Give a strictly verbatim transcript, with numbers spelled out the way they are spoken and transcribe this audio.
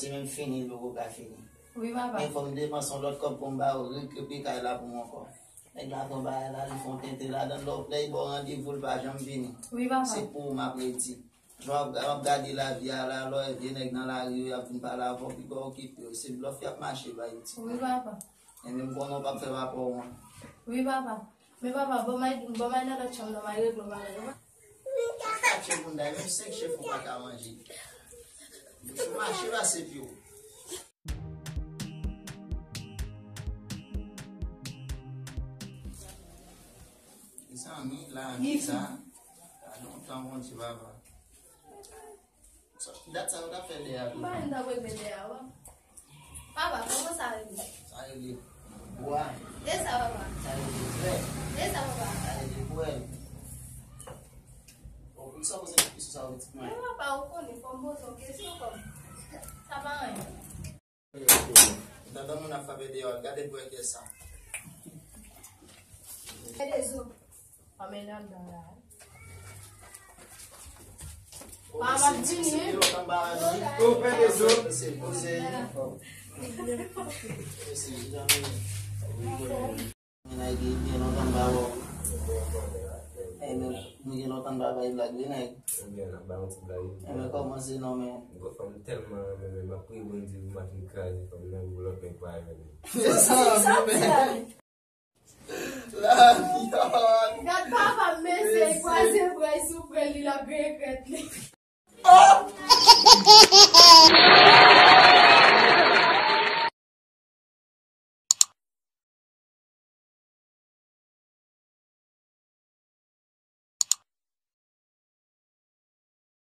Se menm fini, l poko ka fini. Wi, papa. Men fò m depanse yon lòt kòb pou m ba ou, regle pi kay la pou mwen ankò. Nèg la fè yon bagay la, li fè yon tenten ladan l, lè w, lè l ba w randevou, l pa janm vini. Wi, papa. Se pou ou m ap redi. Jan w ap, w ap gade lavi a la, lè w wè vye nèg nan lari yo, y ap vin pale avè w, piga w okipe yo. Se blòf y ap mache bay iti. Wi, papa. Enben, m konnen w p ap fè papa w wont. Wi, papa. Men papa, ban m al, ban m al nan lòt chanm nan, m al regle yon bagay. Katye moun dayè, menm senk chèf ou pa ka manje. Ou mache pase pye w. Mezanmi, lavi sa, pa lontan, Bondye, papa. Sa, dat sa yo t ap fè dèyè a tou. M pa menm t ap regle dèyè a, papa. Papa, kòman sa rele? Sa rele bwa. E sa, papa? Sa rele frè. E sa, papa? Sa rele pwèl. Bon, poukisa w poze kesyon sa yo, pitit mwen? Men papa, ou konnen, fò m poze yon kesyon kòm. Sa pa anyen. Tantan moun ap frape deyò, gade pou wè kiyès sa. Fè de zo. Pa men anndan la. Pa m ap vini, wi. Ou fè de zo. Se poze. Se janm. Nèg, gen lontan m pa wè w. Enben, mwen gen lontan m pa bay blag, wi, nèg. Ebyen, n ap bay yon ti blag. Enben, kòman se non, men? Bon, fanm tèlman renmen, men m ap priye Bondye pou machin kraze fanm nan, pou lòt nèg pa jwenn li. Se sa, men. Lavi, oh. Gad papa m, mesye, l kwaze bra l sou frè l, li l ap regrèt li.